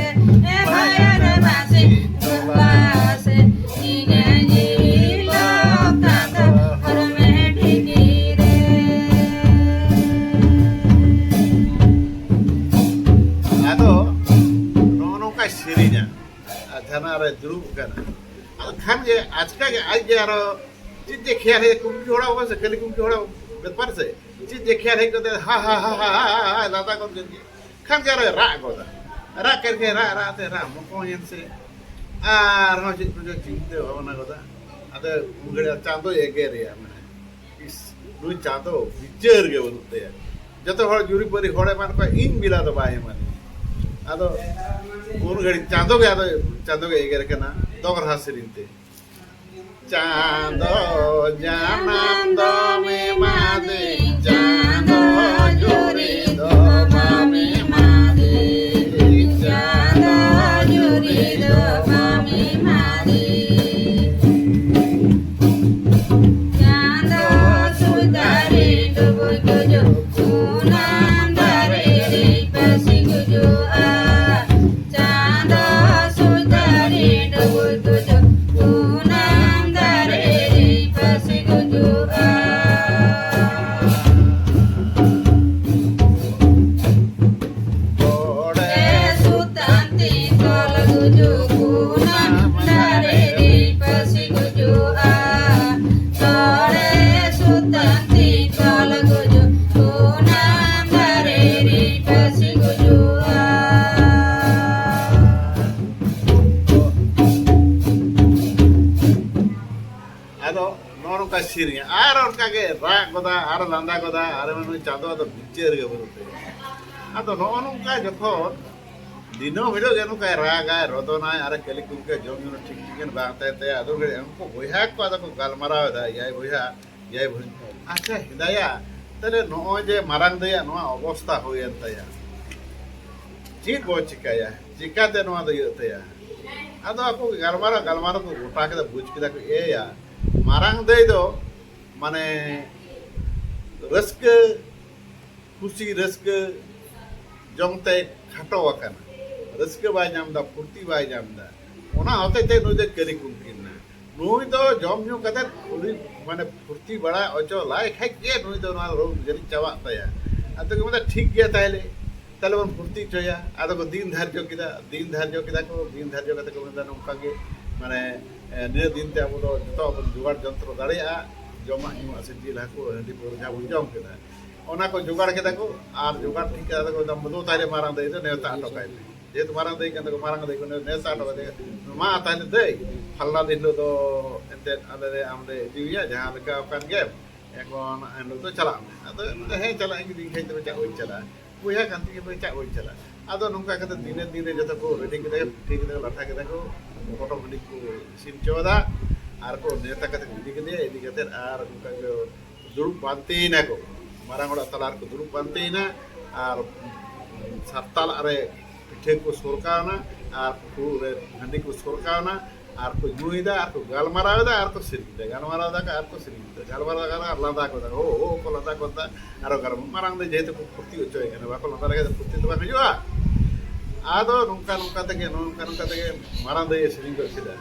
ᱵᱟᱭ ᱫᱚ ᱵᱟᱝᱥᱤ ᱛᱚᱞᱟ ᱫᱩᱲᱩᱵ ᱟᱠᱟᱱᱟ᱾ ᱟᱫᱚ ᱠᱷᱟᱱ ᱜᱮ ᱟᱪᱠᱟ ᱜᱮ ᱟᱡ ᱜᱮ ᱟᱨᱚ ᱪᱮᱫ ᱡᱮ ᱠᱷᱮᱭᱟᱞ ᱦᱮᱡ, ᱠᱩᱝᱠᱤ ᱦᱚᱲᱟᱜ ᱵᱟᱝ ᱥᱮ, ᱠᱷᱟᱹᱞᱤ ᱠᱩᱝᱠᱤ ᱦᱚᱲᱟᱜ ᱵᱮᱯᱟᱨ ᱥᱮ, ᱪᱮᱫ ᱡᱮ ᱠᱷᱮᱭᱟᱞ ᱦᱮᱡ ᱠᱟᱛᱮ ᱦᱟ ᱦᱟ ᱦᱟ ᱦᱟ ᱦᱟ ᱦᱟ ᱞᱟᱸᱫᱟ ᱜᱚᱫ ᱠᱮᱫ ᱜᱮ᱾ ᱠᱷᱟᱱ ᱜᱮ ᱟᱨᱚᱭ ᱨᱟᱜ ᱜᱚᱫᱟ᱾ ᱨᱟᱜ ᱠᱮᱫ ᱜᱮ, ᱨᱟᱜ ᱨᱟᱜ ᱛᱮ ᱨᱟᱜ ᱢᱚᱠᱚᱧᱮᱱ ᱥᱮ ᱟᱨᱦᱚᱸ ᱪᱮᱫ ᱠᱚᱪᱚ ᱪᱤᱱᱛᱟᱹ ᱵᱷᱟᱵᱽᱱᱟ ᱜᱚᱫᱟ᱾ ᱟᱫᱚ ᱩᱱ ᱜᱷᱟᱹᱲᱤᱡ ᱪᱟᱸᱫᱚᱭ ᱮᱜᱮᱨᱮᱭᱟ, ᱢᱟᱱᱮ, ᱤᱥ, ᱱᱩᱭ ᱪᱟᱸᱫᱚ ᱵᱤᱪᱟᱹᱨ ᱜᱮ ᱵᱟᱹᱱᱩᱜ ᱛᱟᱭᱟ᱾ ᱡᱚᱛᱚ ᱦᱚᱲ ᱡᱩᱨᱤ ᱯᱟᱹᱨᱤ ᱦᱚᱲ ᱮᱢᱟᱱ ᱠᱚᱣᱟ, ᱤᱧ ᱵᱮᱞᱟ ᱫᱚ ᱵᱟᱭ ᱮᱢᱟᱱᱤᱧᱟ᱾ ᱟᱫᱚ ᱩᱱ ᱜᱷᱟᱹᱲᱤᱡ ᱪᱟᱸᱫᱚ ᱜᱮ, ᱟᱫᱚ ᱪᱟᱸᱫᱚ ᱜᱮ ᱮᱜᱮᱨ ᱠᱟᱱᱟ ᱫᱚᱜᱽᱨᱟ ᱥᱮᱨᱮᱧ ᱛᱮ᱾ ᱪᱟᱸᱫᱚ ᱡᱟᱱᱟᱢ ᱫᱚᱢ ᱮᱢᱟᱫᱤᱧ, ᱪᱟᱸᱫᱚ ᱡᱩᱨᱤ ᱫᱚ ᱵᱟᱢ ᱮᱢᱟᱫᱤᱧ, ᱪᱟᱸᱫᱚ ᱡᱩᱨᱤ ᱫᱚ ᱵᱟᱢ ᱮᱢᱟᱫᱤᱧ᱾ ᱪᱟᱸᱫᱚ ᱥᱩᱫᱟᱹᱨᱤ ᱰᱩᱵᱩᱡ ᱜᱩᱡᱩᱜ, ᱥᱩᱱᱟᱢ ᱫᱟᱨᱮ ᱨᱮ ᱯᱟᱹᱥᱤ ᱜᱩᱡᱩᱜᱼᱟ᱾ ᱪᱟᱸᱫᱚ ᱥᱩᱫᱟᱹᱨᱤ ᱰᱩᱵᱩᱡ ᱜᱩᱡᱩᱜ, ᱥᱩᱱᱟᱢ ᱫᱟᱨᱮ ᱨᱮ ᱯᱟᱹᱥᱤ ᱜᱩᱡᱩᱜᱼᱟ᱾ ᱛᱚᱲᱮ ᱥᱩᱛᱟᱹᱢ ᱛᱮ ᱛᱚᱞ ᱜᱩᱡᱩᱜ, ᱥᱩᱱᱟᱢ ᱫᱟᱨᱮ ᱨᱮ ᱯᱟᱹᱥᱤ ᱜᱩᱡᱩᱜᱼᱟ᱾ ᱛᱚᱲᱮ ᱥᱩᱛᱟᱹᱢ ᱛᱮ ᱛᱚᱞ ᱜᱩᱡᱩᱜ, ᱥᱩᱱᱟᱢ ᱫᱟᱨᱮ ᱨᱮ ᱯᱟᱹᱥᱤ ᱜᱩᱡᱩᱜᱼᱟ᱾ ᱟᱫᱚ ᱱᱚᱜᱼᱚ ᱱᱚᱝᱠᱟ ᱥᱮᱨᱮᱧᱟ, ᱟᱨ ᱚᱱᱠᱟ ᱜᱮ ᱨᱟᱜ ᱜᱚᱫᱟ, ᱟᱨ ᱞᱟᱸᱫᱟ ᱜᱚᱫᱟ, ᱟᱨ ᱢᱟᱱᱮ ᱪᱟᱸᱫᱚ ᱟᱫᱚ ᱵᱤᱪᱟᱹᱨ ᱜᱮ ᱵᱟᱹᱱᱩᱜ ᱛᱟᱭᱟ᱾ ᱟᱫᱚ ᱱᱚᱜᱼᱚ ᱱᱚᱝᱠᱟ ᱡᱚᱠᱷᱚᱱ ᱫᱤᱱᱟᱹᱢ ᱦᱤᱞᱳᱜ ᱜᱮ ᱱᱚᱝᱠᱟᱭ ᱨᱟᱜᱟᱭ, ᱨᱚᱫᱚᱱᱟᱭ, ᱟᱨ ᱠᱟᱹᱞᱤ ᱠᱩᱝᱠᱤ ᱡᱚᱢ ᱧᱩ ᱴᱷᱤᱠ ᱴᱷᱤᱠᱟᱹᱱ ᱵᱟᱝ ᱛᱟᱦᱮᱱ ᱛᱟᱭᱟ᱾ ᱟᱫᱚ ᱩᱱᱠᱩ ᱵᱚᱭᱦᱟ ᱠᱚ ᱟᱫᱚ ᱠᱚ ᱜᱟᱞᱢᱟᱨᱟᱣ ᱮᱫᱟ, ᱮᱭᱟᱭ ᱵᱚᱭᱦᱟ, ᱮᱭᱟᱭ ᱵᱚᱭᱦᱟ, ᱟᱪᱪᱷᱟ ᱦᱮᱫᱟᱭᱟ, ᱛᱟᱦᱞᱮ ᱱᱚᱜᱼᱚᱭ ᱡᱮ ᱢᱟᱨᱟᱝ ᱫᱟᱹᱭᱟᱜ ᱱᱚᱣᱟ ᱚᱵᱚᱥᱛᱟ ᱦᱩᱭᱮᱱ ᱛᱟᱭᱟ, ᱪᱮᱫ ᱵᱚ ᱪᱤᱠᱟᱹᱭᱟ? ᱪᱤᱠᱟᱹᱛᱮ ᱱᱚᱣᱟ ᱫᱚ ᱤᱭᱟᱹᱜ ᱛᱟᱭᱟ? ᱟᱫᱚ ᱟᱠᱚ ᱜᱟᱞᱢᱟᱨᱟᱣ, ᱜᱟᱞᱢᱟᱨᱟᱣ ᱠᱚ ᱜᱚᱴᱟ ᱠᱮᱫᱟ, ᱵᱩᱡᱽ ᱠᱮᱫᱟ ᱠᱚ, ᱮᱭᱟ, ᱢᱟᱨᱟᱝ ᱫᱟᱹᱭ ᱫᱚ ᱢᱟᱱᱮ ᱨᱟᱹᱥᱠᱟᱹ ᱠᱩᱥᱤ ᱨᱟᱹᱥᱠᱟᱹ ᱡᱚᱝ ᱛᱮ ᱠᱷᱟᱴᱚ ᱟᱠᱟᱱᱟ, ᱨᱟᱹᱥᱠᱟᱹ ᱵᱟᱭ ᱧᱟᱢ ᱮᱫᱟ, ᱯᱷᱩᱨᱛᱤ ᱵᱟᱭ ᱧᱟᱢ ᱮᱫᱟ, ᱚᱱᱟ ᱦᱚᱛᱮᱡ ᱛᱮ ᱱᱩᱭ ᱫᱚ ᱠᱟᱹᱞᱤ ᱠᱩᱝᱠᱤᱱ ᱮᱱᱟ᱾ ᱱᱩᱭ ᱫᱚ ᱡᱚᱢ ᱧᱩ ᱠᱟᱛᱮ ᱠᱩᱞᱤ, ᱢᱟᱱᱮ ᱯᱷᱩᱨᱛᱤ ᱵᱟᱲᱟ ᱦᱚᱪᱚ ᱞᱟᱭ ᱠᱷᱟᱡ ᱜᱮ ᱱᱩᱭ ᱫᱚ ᱱᱚᱣᱟ ᱨᱳᱜᱽ ᱡᱟᱹᱱᱤᱡ ᱪᱟᱵᱟᱜ ᱛᱟᱭᱟ᱾ ᱟᱫᱚ ᱠᱚ ᱢᱮᱱᱫᱟ, "ᱴᱷᱤᱠ ᱜᱮᱭᱟ ᱛᱟᱦᱞᱮ, ᱛᱟᱦᱞᱮ ᱵᱚᱱ ᱯᱷᱩᱨᱛᱤ ᱦᱚᱪᱚᱭᱟ᱾ ᱟᱫᱚ ᱠᱚ ᱫᱤᱱ ᱫᱷᱟᱨᱡᱚ ᱠᱮᱫᱟ, ᱫᱤᱱ ᱫᱷᱟᱨᱡᱚ ᱠᱮᱫᱟ ᱠᱚ, ᱫᱤᱱ ᱫᱷᱟᱨᱡᱚ ᱠᱟᱛᱮ ᱠᱚ ᱢᱮᱱᱫᱟ ᱱᱚᱝᱠᱟ ᱜᱮ, ᱢᱟᱱᱮ ᱮ, ᱱᱤᱭᱟᱹ ᱫᱤᱱ ᱛᱮ ᱟᱵᱚ ᱫᱚ ᱡᱚᱛᱚ ᱵᱚᱱ ᱡᱚᱜᱟᱲ ᱡᱚᱱᱛᱨᱚ ᱫᱟᱲᱮᱭᱟᱜᱼᱟ, ᱡᱚᱢᱟᱜ ᱧᱩᱣᱟᱜ ᱥᱮ ᱡᱤᱞ ᱦᱟᱹᱠᱩ ᱦᱟᱺᱰᱤ ᱯᱟᱹᱣᱨᱟᱹ ᱡᱟᱦᱟᱸ ᱵᱚᱱ ᱡᱚᱢ ᱠᱮᱫᱟ, ᱚᱱᱟ ᱠᱚ ᱡᱚᱜᱟᱲ ᱠᱮᱫᱟ ᱠᱚ᱾ ᱟᱨ ᱡᱚᱜᱟᱲ ᱴᱷᱤᱠ ᱠᱮᱫᱟ ᱠᱚ, ᱢᱮᱱᱫᱟ ᱫᱩ ᱛᱟᱦᱞᱮ ᱢᱟᱨᱟᱝ ᱫᱟᱹᱭ ᱫᱚ ᱱᱮᱣᱛᱟ ᱦᱚᱴᱚ ᱠᱟᱭ ᱯᱮ᱾ ᱡᱮᱦᱮᱛᱩ ᱢᱟᱨᱟᱝ ᱫᱟᱹᱭ ᱠᱟᱱ ᱛᱟᱠᱚ, ᱢᱟᱨᱟᱝ ᱫᱟᱹᱭ ᱠᱚ ᱱᱮᱣᱛᱟ ᱦᱚᱴᱚ ᱠᱟᱫᱮᱭᱟ᱾ ᱢᱟ ᱛᱟᱦᱞᱮ ᱫᱟᱹᱭ, ᱯᱷᱟᱞᱱᱟ ᱫᱤᱱ ᱦᱤᱞᱳᱜ ᱫᱚ ᱮᱱᱛᱮᱫ ᱟᱞᱮ ᱞᱮ ᱟᱢ ᱞᱮ ᱤᱫᱤᱭᱮᱭᱟ, ᱡᱟᱦᱟᱸ ᱞᱮᱠᱟ ᱠᱟᱱ ᱜᱮ, ᱮᱠᱷᱚᱱ ᱮᱱ ᱦᱤᱞᱳᱜ ᱫᱚ ᱪᱟᱞᱟᱜ ᱢᱮ᱾ ᱟᱫᱚ ᱢᱮᱱᱫᱟ, ᱦᱮᱸ ᱪᱟᱞᱟᱜ ᱟᱹᱧ, ᱡᱩᱫᱤ ᱤᱧ ᱠᱷᱟᱡ ᱫᱚ ᱪᱟᱜ ᱵᱟᱹᱧ ᱪᱟᱞᱟᱜᱼᱟ, ᱵᱚᱭᱦᱟ ᱠᱟᱱ ᱛᱤᱧᱟ ᱵᱟᱹᱧ ᱪᱟᱜ ᱵᱟᱹᱧ ᱪᱟᱞᱟᱜᱼᱟ᱾ ᱟᱫᱚ ᱱᱚᱝᱠᱟ ᱠᱟᱛᱮ ᱫᱤᱱᱮ ᱫᱤᱱᱮ ᱡᱚᱛᱚ ᱠᱚ ᱨᱮᱰᱤ ᱠᱮᱫᱟ, ᱯᱤᱴᱷᱟᱹ ᱠᱮᱫᱟ, ᱞᱟᱴᱷᱟ ᱠᱮᱫᱟ ᱠᱚ, ᱯᱚᱴᱚᱢ ᱦᱟᱺᱰᱤ ᱠᱚ ᱤᱥᱤᱱ ᱦᱚᱪᱚ ᱟᱫᱟ, ᱟᱨ ᱠᱚ ᱱᱮᱣᱛᱟ ᱠᱟᱛᱮ ᱠᱚ ᱤᱫᱤ ᱠᱮᱫᱮᱭᱟ᱾ ᱤᱫᱤ ᱠᱟᱛᱮ ᱟᱨ ᱚᱱᱠᱟ ᱜᱮ ᱫᱩᱲᱩᱵ ᱯᱟᱱᱛᱮᱭᱮᱱᱟ ᱠᱚ, ᱢᱟᱨᱟᱝ ᱦᱚᱲᱟᱜ ᱛᱟᱞᱟ ᱨᱮᱠᱚ ᱫᱩᱲᱩᱵ ᱯᱟᱱᱛᱮᱭᱮᱱᱟ᱾ ᱟᱨ ᱥᱟᱛᱛᱟᱞᱟᱜ ᱨᱮ ᱯᱤᱴᱷᱟᱹ ᱠᱚ ᱥᱚᱨ ᱠᱟᱣᱱᱟ, ᱟᱨ ᱯᱷᱩᱴᱩ ᱨᱮ ᱦᱟᱺᱰᱤ ᱠᱚ ᱥᱚᱨ ᱠᱟᱣᱱᱟ, ᱟᱨ ᱠᱚ ᱧᱩᱭᱮᱫᱟ, ᱟᱨ ᱠᱚ ᱜᱟᱞᱢᱟᱨᱟᱣ ᱮᱫᱟ, ᱟᱨ ᱠᱚ ᱥᱮᱨᱮᱧ ᱮᱫᱟ, ᱜᱟᱞᱢᱟᱨᱟᱣ ᱮᱫᱟ ᱠᱚ, ᱟᱨ ᱠᱚ ᱥᱮᱨᱮᱧ ᱮᱫᱟ, ᱜᱟᱞᱢᱟᱨᱟᱣ ᱮᱫᱟ ᱠᱚ, ᱟᱨ ᱞᱟᱸᱫᱟ ᱠᱚ ᱮᱫᱟ, ᱦᱳ ᱦᱳ ᱠᱚ ᱞᱟᱸᱫᱟ ᱠᱚ ᱮᱫᱟ᱾ ᱟᱨᱚ ᱜᱟᱞᱢᱟᱨᱟᱣ, ᱢᱟᱨᱟᱝ ᱫᱚ ᱡᱮᱦᱮᱛᱩ ᱠᱚ ᱯᱷᱩᱨᱛᱤ ᱦᱚᱪᱚᱭᱮ ᱠᱟᱱᱟ, ᱵᱟᱠᱚ ᱞᱟᱸᱫᱟ ᱞᱮᱠᱷᱟᱱ ᱫᱚ ᱯᱷᱩᱨᱛᱤ ᱫᱚ ᱵᱟᱝ ᱦᱤᱡᱩᱜᱼᱟ᱾ ᱟᱫᱚ ᱱᱚᱝᱠᱟ ᱱᱚᱝᱠᱟ ᱛᱮᱜᱮ, ᱱᱚᱝᱠᱟ ᱱᱚᱝᱠᱟ ᱛᱮᱜᱮ ᱢᱟᱨᱟᱝ ᱫᱟᱹᱭᱮ ᱥᱮᱨᱮᱧ ᱜᱚᱫ ᱠᱮᱫᱟ᱾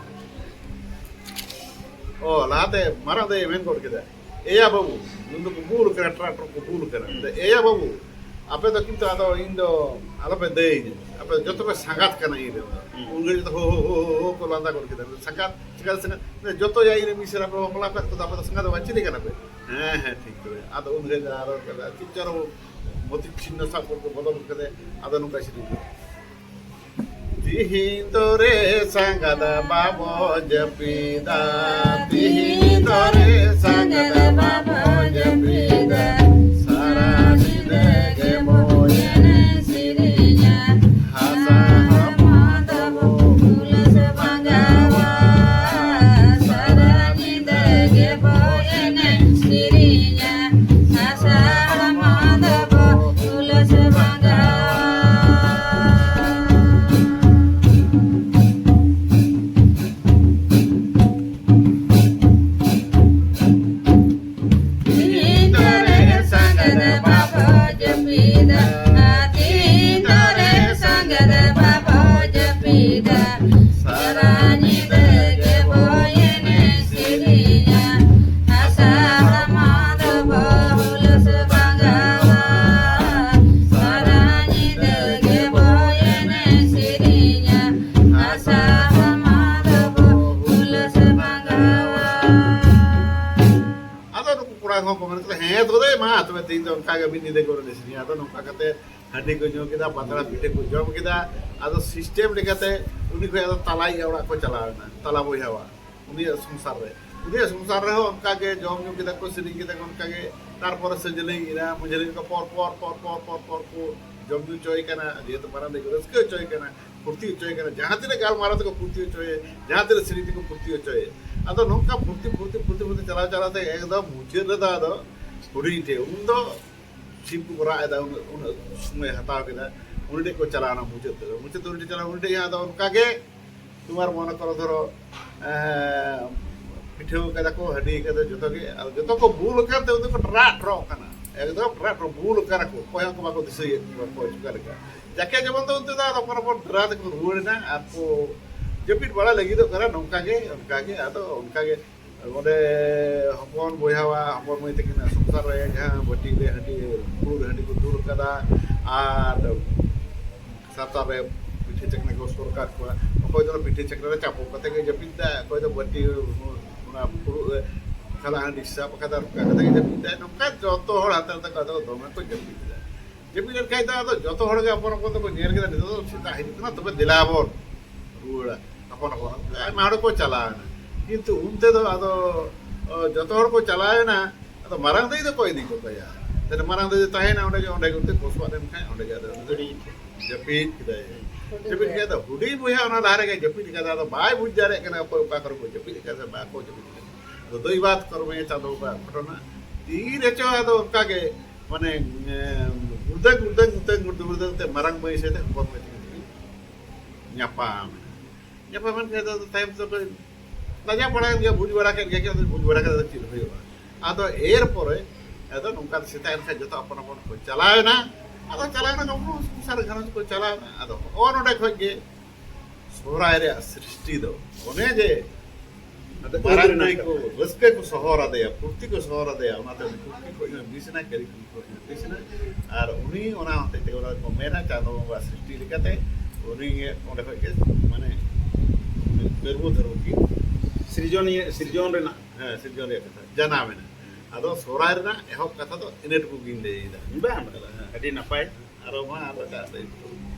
ᱚ, ᱞᱟᱦᱟᱛᱮ ᱢᱟᱨᱟᱝ ᱫᱟᱹᱭᱮ ᱢᱮᱱ ᱜᱚᱫ ᱠᱮᱫᱟ, "ᱮᱭᱟ ᱵᱟᱹᱵᱩ", ᱩᱱ ᱫᱚᱠᱚ ᱵᱩᱞ ᱠᱟᱱᱟ, ᱴᱨᱟᱠ ᱴᱨᱟᱠ ᱠᱚ ᱵᱩᱞ ᱠᱟᱱᱟ, ᱢᱮᱱᱫᱟ, "ᱮᱭᱟ ᱵᱟᱹᱵᱩ, ᱟᱯᱮ ᱫᱚ ᱠᱤᱱᱛᱩ ᱟᱫᱚ ᱤᱧ ᱫᱚ ᱟᱞᱚᱯᱮ ᱫᱟᱹᱭᱟᱹᱧᱟ, ᱟᱯᱮ ᱫᱚ ᱡᱚᱛᱚ ᱯᱮ ᱥᱟᱸᱜᱟᱛ ᱠᱟᱱᱟ ᱤᱧ ᱨᱮᱱ ᱫᱚ᱾" ᱦᱩᱸ᱾ ᱩᱱ ᱜᱷᱟᱹᱲᱤᱡ ᱫᱚ ᱦᱳ ᱦᱳ ᱦᱳ ᱦᱳ ᱦᱳ ᱠᱚ ᱞᱟᱸᱫᱟ ᱜᱚᱫ ᱠᱮᱫᱟ᱾ ᱥᱟᱸᱜᱟᱛ? ᱪᱤᱠᱟᱹᱛᱮ ᱥᱟᱸᱜᱟᱛ? ᱢᱮᱱᱫᱟ, ᱡᱚᱛᱚ ᱭᱟ ᱤᱧ ᱨᱮᱱ ᱢᱤᱥᱨᱟ ᱯᱮ ᱵᱟᱯᱞᱟ ᱠᱟᱫ ᱠᱚᱫᱚ, ᱟᱯᱮ ᱫᱚ ᱥᱟᱸᱜᱟᱛ ᱫᱚ ᱵᱟᱝ, ᱪᱤᱞᱤ ᱠᱟᱱᱟ ᱯᱮ? ᱦᱮᱸ ᱦᱮᱸ, ᱴᱷᱤᱠ ᱛᱚᱵᱮ᱾ ᱟᱫᱚ ᱩᱱ ᱜᱷᱟᱹᱲᱤᱡ ᱫᱚ ᱟᱨᱚ ᱪᱮᱫ ᱪᱚᱨᱚ ᱢᱚᱛᱤ ᱪᱤᱱᱦᱟᱹ ᱥᱟᱵ ᱠᱚ ᱵᱚᱫᱚᱞ ᱠᱮᱫᱟ᱾ ᱟᱫᱚ ᱱᱚᱝᱠᱟ ᱥᱮᱨᱮᱧ ᱠᱚ᱾ ᱛᱤᱦᱤᱧ ᱫᱚᱨᱮ ᱥᱟᱸᱜᱟᱫᱟ ᱵᱟᱵᱚ ᱡᱟᱹᱯᱤᱫᱟ, ᱛᱤᱦᱤᱧ ᱫᱚᱨᱮ ᱥᱟᱸᱜᱟᱫᱟ ᱵᱟᱵᱚ ᱡᱟᱹᱯᱤᱫᱟ, ᱥᱟᱨᱟ ᱧᱤᱫᱟᱹ ᱜᱮᱵᱚ ᱮᱱᱮᱡ ᱥᱮᱨᱮᱧᱟ, ᱦᱟᱥᱟ ᱦᱚᱲᱢᱚ ᱫᱚᱵᱚ ᱦᱩᱞᱟᱹᱥ ᱵᱷᱟᱜᱟᱣᱟ, ᱥᱟᱨᱟ ᱧᱤᱫᱟᱹ ᱜᱮᱵᱚ ᱮᱱᱮᱡ ᱥᱮᱨᱮᱧᱟ, ᱦᱟᱥᱟ ᱦᱚᱲᱢᱚ ᱫᱚᱵᱚ ᱦᱩᱞᱟᱹᱥ ᱵᱷᱟᱜᱟᱣᱟ᱾ ᱠᱚᱲᱟ ᱠᱚᱦᱚᱸ ᱠᱚ ᱢᱮᱱ ᱠᱮᱫᱟ, "ᱦᱮᱸ ᱛᱚᱵᱮ ᱢᱟ, ᱛᱚᱵᱮ ᱛᱮᱦᱮᱧ ᱫᱚ ᱚᱱᱠᱟ ᱜᱮ ᱢᱤᱫ ᱧᱤᱫᱟᱹ ᱠᱚ ᱨᱮ ᱥᱮᱨᱮᱧᱟ᱾" ᱟᱫᱚ ᱱᱚᱝᱠᱟ ᱠᱟᱛᱮ ᱦᱟᱺᱰᱤ ᱠᱚ ᱧᱩ ᱠᱮᱫᱟ, ᱯᱟᱛᱲᱟ ᱯᱤᱴᱷᱟᱹ ᱠᱚ ᱡᱚᱢ ᱠᱮᱫᱟ᱾ ᱟᱫᱚ system ᱞᱮᱠᱟᱛᱮ ᱩᱱᱤ ᱠᱷᱚᱱ ᱟᱫᱚ ᱛᱟᱞᱟᱭᱤᱡ ᱚᱲᱟᱜ ᱠᱚ ᱪᱟᱞᱟᱣ ᱮᱱᱟ, ᱛᱟᱞᱟ ᱵᱚᱭᱦᱟᱣᱟᱜ, ᱩᱱᱤᱭᱟᱜ ᱥᱚᱝᱥᱟᱨ ᱨᱮ᱾ ᱩᱱᱤᱭᱟᱜ ᱥᱚᱝᱥᱟᱨ ᱨᱮᱦᱚᱸ ᱚᱱᱠᱟ ᱜᱮ ᱡᱚᱢ ᱧᱩ ᱠᱮᱫᱟ ᱠᱚ, ᱥᱮᱨᱮᱧ ᱠᱮᱫᱟ ᱠᱚ ᱚᱱᱠᱟ ᱜᱮ᱾ ᱛᱟᱨᱯᱚᱨᱮ ᱥᱟᱹᱡᱟᱹᱞᱟᱹᱭ ᱮᱱᱟ, ᱢᱟᱹᱡᱷᱟᱹᱞᱟᱹᱭ ᱠᱚ ᱯᱚᱨ ᱯᱚᱨ ᱯᱚᱨ ᱯᱚᱨ ᱯᱚᱨ ᱯᱚᱨ ᱠᱚ ᱡᱚᱢ ᱧᱩ ᱦᱚᱪᱚᱭ ᱠᱟᱱᱟ, ᱡᱮᱦᱮᱛᱩ ᱢᱟᱨᱟᱝ ᱫᱟᱹᱭ ᱠᱚ ᱨᱟᱹᱥᱠᱟᱹ ᱦᱚᱪᱚᱭ ᱠᱟᱱᱟ, ᱯᱷᱩᱨᱛᱤ ᱦᱚᱪᱚᱭ ᱠᱟᱱᱟ, ᱡᱟᱦᱟᱸ ᱛᱤᱱᱟᱹᱜ ᱜᱟᱞᱢᱟᱨᱟᱣ ᱛᱮᱠᱚ ᱯᱷᱩᱨᱛᱤ ᱦᱚᱪᱚᱭᱮ, ᱡᱟᱦᱟᱸ ᱛᱤᱱᱟᱹᱜ ᱥᱮᱨᱮᱧ ᱛᱮᱠᱚ ᱯᱷᱩᱨᱛᱤ ᱦᱚᱪᱚᱭᱮ᱾ ᱟᱫᱚ ᱱᱚᱝᱠᱟ ᱯᱷᱩᱨᱛᱤ ᱯᱷᱩᱨᱛᱤ ᱯᱷᱩᱨᱛᱤ ᱯᱷᱩᱨᱛᱤ ᱪᱟᱞᱟᱣ ᱪᱟᱞᱟᱣ ᱛᱮ ᱮᱠᱫᱚᱢ ᱢᱩᱪᱟᱹᱫ ᱨᱮᱫᱚ ᱟᱫᱚ ᱦᱩᱰᱤᱧ ᱴᱷᱮᱱ ᱩᱱ ᱫᱚ ᱥᱤᱢ ᱠᱚᱠᱚ ᱨᱟᱜ ᱮᱫᱟ, ᱩᱱᱟᱹᱜ, ᱩᱱᱟᱹᱜ ᱥᱚᱢᱚᱭ ᱦᱟᱛᱟᱣ ᱠᱮᱫᱟ, ᱩᱱᱤ ᱴᱷᱮᱱ ᱠᱚ ᱪᱟᱞᱟᱣᱱᱟ᱾ ᱢᱩᱪᱟᱹᱫ ᱛᱮᱫᱚ, ᱢᱩᱪᱟᱹᱫ ᱛᱮ ᱩᱱᱤ ᱴᱷᱮᱱ ᱪᱟᱞᱟᱣ, ᱩᱱᱤ ᱴᱷᱮᱱ ᱟᱫᱚ ᱚᱱᱠᱟ ᱜᱮ ᱛᱩᱢᱟᱨ ᱢᱚᱱᱮ ᱠᱚᱨᱚ ᱫᱷᱚᱨᱚ, ᱮᱸ, ᱯᱤᱴᱷᱟᱹ ᱠᱟᱫᱟ ᱠᱚ, ᱦᱟᱺᱰᱤ ᱠᱟᱫᱟ, ᱡᱚᱛᱚ ᱜᱮ, ᱟᱨ ᱡᱚᱛᱚ ᱠᱚ ᱵᱩᱞ ᱟᱠᱟᱱ ᱛᱮ ᱩᱱᱠᱩ ᱠᱚ ᱨᱟᱜ ᱨᱚᱜ ᱠᱟᱱᱟ, ᱮᱠᱫᱚᱢ ᱨᱟᱜ ᱨᱚᱜ, ᱵᱩᱞ ᱟᱠᱟᱱᱟ ᱠᱚ, ᱚᱠᱚᱭ ᱦᱚᱸ ᱠᱚ ᱵᱟᱠᱚ ᱫᱤᱥᱟᱹᱭᱮᱫ ᱠᱚᱣᱟ ᱚᱠᱚᱭ ᱪᱤᱠᱟ ᱞᱮᱠᱟ᱾ ᱡᱟᱠᱮ ᱡᱮᱢᱚᱱ ᱫᱚ ᱚᱱᱛᱮ ᱫᱚ ᱟᱫᱚ ᱯᱚᱨᱚᱵᱚᱨᱛᱤ ᱫᱷᱟᱨᱟ ᱛᱮᱠᱚ ᱨᱩᱣᱟᱹᱲ ᱮᱱᱟ ᱟᱨ ᱠᱚ ᱡᱟᱹᱯᱤᱫ ᱵᱟᱲᱟ ᱞᱟᱹᱜᱤᱫᱚᱜ ᱠᱟᱱᱟ᱾ ᱱᱚᱝᱠᱟ ᱜᱮ, ᱚᱱᱠᱟ ᱜᱮ, ᱟᱫᱚ ᱚᱱᱠᱟ ᱜᱮ ᱚᱸᱰᱮ ᱦᱚᱯᱚᱱ ᱵᱚᱭᱦᱟᱣᱟᱜ, ᱦᱚᱯᱚᱱ ᱢᱟᱹᱭ ᱛᱟᱹᱠᱤᱱᱟᱜ ᱥᱚᱝᱥᱟᱨ ᱨᱮ ᱡᱟᱦᱟᱸ ᱵᱟᱹᱴᱤ ᱨᱮ ᱦᱟᱺᱰᱤ, ᱯᱷᱩᱲᱩᱜ ᱨᱮ ᱦᱟᱺᱰᱤ ᱠᱚ ᱫᱩᱞ ᱠᱟᱫᱟ, ᱟᱨ ᱥᱟᱨᱛᱟᱨ ᱨᱮ ᱯᱤᱴᱷᱟᱹ ᱪᱟᱠᱷᱱᱟ ᱠᱚ ᱥᱚᱨ ᱠᱟᱫ ᱠᱚᱣᱟ, ᱚᱠᱚᱭ ᱫᱚ ᱯᱤᱴᱷᱟᱹ ᱪᱟᱠᱷᱱᱟ ᱨᱮ ᱪᱟᱯᱚ ᱠᱟᱛᱮ ᱜᱮ ᱡᱟᱹᱯᱤᱫ ᱫᱟ, ᱚᱠᱚᱭ ᱫᱚ ᱵᱟᱹᱴᱤ, ᱚᱱᱟ ᱯᱷᱩᱲᱩᱜ ᱨᱮ ᱠᱷᱟᱞᱟ ᱦᱟᱺᱰᱤ ᱥᱟᱵ ᱠᱟᱫᱟ, ᱚᱱᱠᱟ ᱠᱟᱛᱮ ᱜᱮ ᱡᱟᱹᱯᱤᱫ ᱫᱟᱭ᱾ ᱱᱚᱝᱠᱟ ᱡᱚᱛᱚ ᱦᱚᱲ ᱦᱟᱱᱛᱮ ᱱᱟᱛᱮ ᱠᱚ ᱟᱫᱚ ᱫᱚᱢᱮ ᱠᱚ ᱡᱟᱹᱯᱤᱫ ᱮᱫᱟ᱾ ᱡᱟᱹᱯᱤᱫ ᱞᱮᱱᱠᱷᱟᱡ ᱫᱚ ᱟᱫᱚ ᱡᱚᱛᱚ ᱦᱚᱲ ᱜᱮ ᱟᱯᱚᱱ ᱟᱯᱚᱱ ᱛᱮᱠᱚ ᱧᱮᱞ ᱠᱮᱫᱟ, ᱱᱤᱛᱚᱜ ᱫᱚ ᱥᱮᱛᱟᱜ ᱦᱤᱡᱩᱜ ᱠᱟᱱᱟ, ᱛᱚᱵᱮ ᱫᱮᱞᱟ ᱵᱚᱱ ᱨᱩᱣᱟᱹᱲᱟ᱾ ᱟᱯᱚᱱ ᱟᱯᱚᱱ ᱟᱭᱢᱟ ᱦᱚᱲ ᱠᱚ ᱪᱟᱞᱟᱣ ᱮᱱᱟ, ᱠᱤᱱᱛᱩ ᱩᱱᱛᱮ ᱫᱚ ᱟᱫᱚ, ᱚ, ᱡᱚᱛᱚ ᱦᱚᱲ ᱠᱚ ᱪᱟᱞᱟᱣ ᱮᱱᱟ, ᱟᱫᱚ ᱢᱟᱨᱟᱝ ᱫᱟᱹᱭ ᱫᱚ ᱚᱠᱚᱭ ᱤᱫᱤ ᱦᱚᱴᱚ ᱠᱟᱭᱟ? ᱛᱟᱦᱞᱮ ᱢᱟᱨᱟᱝ ᱫᱟᱹᱭ ᱫᱚ ᱛᱟᱦᱮᱸᱭᱮᱱᱟ ᱚᱸᱰᱮ ᱜᱮ, ᱚᱸᱰᱮ ᱜᱮ ᱩᱱᱤ ᱫᱚ ᱠᱚᱥᱵᱟ ᱞᱮᱱᱠᱷᱟᱱ ᱚᱸᱰᱮ ᱜᱮ ᱟᱫᱚ ᱩᱱᱤ ᱫᱚ ᱦᱩᱰᱤᱧ ᱡᱟᱹᱯᱤᱫ ᱠᱮᱫᱟᱭ᱾ ᱦᱩᱰᱤᱧ ᱡᱟᱹᱯᱤᱫ ᱵᱚᱭᱦᱟ᱾ ᱠᱮᱫᱟ, ᱦᱩᱰᱤᱧ ᱵᱚᱭᱦᱟ ᱚᱱᱟ ᱞᱟᱦᱟ ᱨᱮᱜᱮ ᱡᱟᱹᱯᱤᱫ ᱠᱟᱫᱟ, ᱟᱫᱚ ᱵᱟᱭ ᱵᱩᱡᱽ ᱫᱟᱲᱮᱭᱟᱜ ᱠᱟᱱᱟ ᱚᱠᱚᱭ ᱚᱠᱟ ᱠᱚᱨᱮ ᱠᱚ ᱡᱟᱹᱯᱤᱫ ᱟᱠᱟᱫᱟ ᱥᱮ ᱵᱟᱠᱚ ᱡᱟᱹᱯᱤᱫ ᱟᱠᱟᱫᱟ᱾ ᱟᱫᱚ ᱫᱟᱹᱭ ᱵᱟᱫ ᱠᱚᱨᱢᱮ ᱪᱟᱸᱫᱚ ᱵᱚᱸᱜᱟ ᱜᱷᱚᱴᱚᱱᱟ ᱛᱤ ᱨᱮᱪᱚ ᱟᱫᱚ ᱚᱱᱠᱟ ᱜᱮ, ᱢᱟᱱᱮ, ᱮᱸ, ᱜᱩᱲᱫᱟᱹᱝ ᱜᱩᱲᱫᱟᱹᱝ ᱜᱩᱲᱫᱟᱹᱝ ᱜᱩᱲᱫᱟᱹᱝ ᱜᱩᱲᱫᱟᱹᱝ ᱛᱮ ᱢᱟᱨᱟᱝ ᱢᱟᱹᱭ ᱥᱮᱫ ᱛᱮ ᱦᱚᱯᱚᱱ ᱢᱟᱹᱭ ᱛᱟᱹᱠᱤᱱ ᱫᱚᱠᱤᱱ ᱧᱟᱯᱟᱢ ᱮᱱᱟ᱾ ᱧᱟᱯᱟᱢ ᱮᱱ ᱠᱷᱟᱱ ᱫᱚ ᱛᱟᱭᱚᱢ ᱛᱮᱫᱚ ᱞᱟᱡᱟᱣ ᱵᱟᱲᱟᱭᱮᱱ ᱜᱮᱭᱟ, ᱵᱩᱡᱽ ᱵᱟᱲᱟ ᱠᱮᱫ ᱜᱮᱭᱟ ᱠᱤᱱ, ᱟᱫᱚ ᱵᱩᱡᱽ ᱵᱟᱲᱟ ᱠᱟᱛᱮ ᱫᱚ ᱪᱮᱫ ᱦᱩᱭᱩᱜᱼᱟ? ᱟᱫᱚ ᱮᱨᱯᱚᱨᱮ ᱟᱫᱚ ᱱᱚᱝᱠᱟ ᱥᱮᱛᱟᱜ ᱮᱱ ᱠᱷᱟᱱ ᱡᱚᱛᱚ ᱟᱯᱟᱱ ᱟᱯᱟᱱ ᱠᱚ ᱪᱟᱞᱟᱣ ᱮᱱᱟ᱾ ᱟᱫᱚ ᱪᱟᱞᱟᱣ ᱮᱱᱟ ᱠᱚ, ᱥᱚᱝᱥᱟᱨ ᱜᱷᱟᱨᱚᱸᱡᱽ ᱠᱚ ᱪᱟᱞᱟᱣ ᱮᱱᱟ᱾ ᱟᱫᱚ ᱦᱚᱸᱜᱼᱚ ᱱᱚᱰᱮ ᱠᱷᱚᱡ ᱜᱮ ᱥᱚᱦᱨᱟᱭ ᱨᱮᱭᱟᱜ ᱥᱨᱤᱥᱴᱤ ᱫᱚ ᱚᱱᱮ ᱡᱮ ᱟᱫᱚ ᱢᱟᱨᱟᱝ ᱨᱮᱱᱟᱜ ᱫᱟᱹᱭ ᱠᱚ ᱠᱟᱛᱷᱟ᱾ ᱨᱟᱹᱥᱠᱟᱹ ᱠᱚ ᱥᱚᱦᱚᱨ ᱟᱫᱮᱭᱟ, ᱯᱷᱩᱨᱛᱤ ᱠᱚ ᱥᱚᱦᱚᱨ ᱟᱫᱮᱭᱟ, ᱚᱱᱟᱛᱮ ᱩᱱᱤ ᱯᱷᱩᱨᱛᱤ ᱠᱷᱚᱡ ᱦᱚᱸ ᱵᱤᱥ ᱮᱱᱟ, ᱠᱟᱹᱨᱤ ᱠᱷᱚᱡ ᱦᱚᱸ ᱵᱤᱥ ᱮᱱᱟ᱾ ᱟᱨ ᱩᱱᱤ ᱚᱱᱟ ᱦᱚᱛᱮᱡ ᱛᱮ ᱚᱱᱟ ᱠᱚ ᱢᱮᱱᱟ, ᱪᱟᱸᱫᱚ ᱵᱚᱸᱜᱟ ᱥᱨᱤᱥᱴᱤ ᱞᱮᱠᱟᱛᱮ ᱩᱱᱤ ᱜᱮ ᱚᱸᱰᱮ ᱠᱷᱚᱡ ᱜᱮ, ᱢᱟᱱᱮ, ᱩᱱᱤ ᱜᱟᱹᱨᱵᱷᱚ ᱫᱷᱚᱨᱢᱚ ᱠᱤᱱ ᱥᱤᱨᱡᱚᱱᱤᱭᱟᱹ, ᱥᱤᱨᱡᱚᱱ ᱨᱮᱱᱟᱜ᱾ ᱦᱮᱸ, ᱥᱤᱨᱡᱚᱱ ᱨᱮᱭᱟᱜ ᱠᱟᱛᱷᱟ, ᱡᱟᱱᱟᱢ ᱮᱱᱟ᱾ ᱟᱫᱚ ᱥᱚᱦᱨᱟᱭ ᱨᱮᱱᱟᱜ ᱮᱦᱚᱵ ᱠᱟᱛᱷᱟ ᱫᱚ ᱤᱱᱟᱹ ᱴᱩᱠᱩ ᱜᱤᱧ ᱞᱟᱹᱭᱮᱫᱟ᱾ ᱵᱟᱝ, ᱵᱟᱝ, ᱟᱹᱰᱤ ᱱᱟᱯᱟᱭ᱾ ᱟᱨᱚ ᱢᱟ ᱟᱨ ᱮᱴᱟᱜ ᱞᱟᱹᱭ ᱛᱟᱵᱚᱱ᱾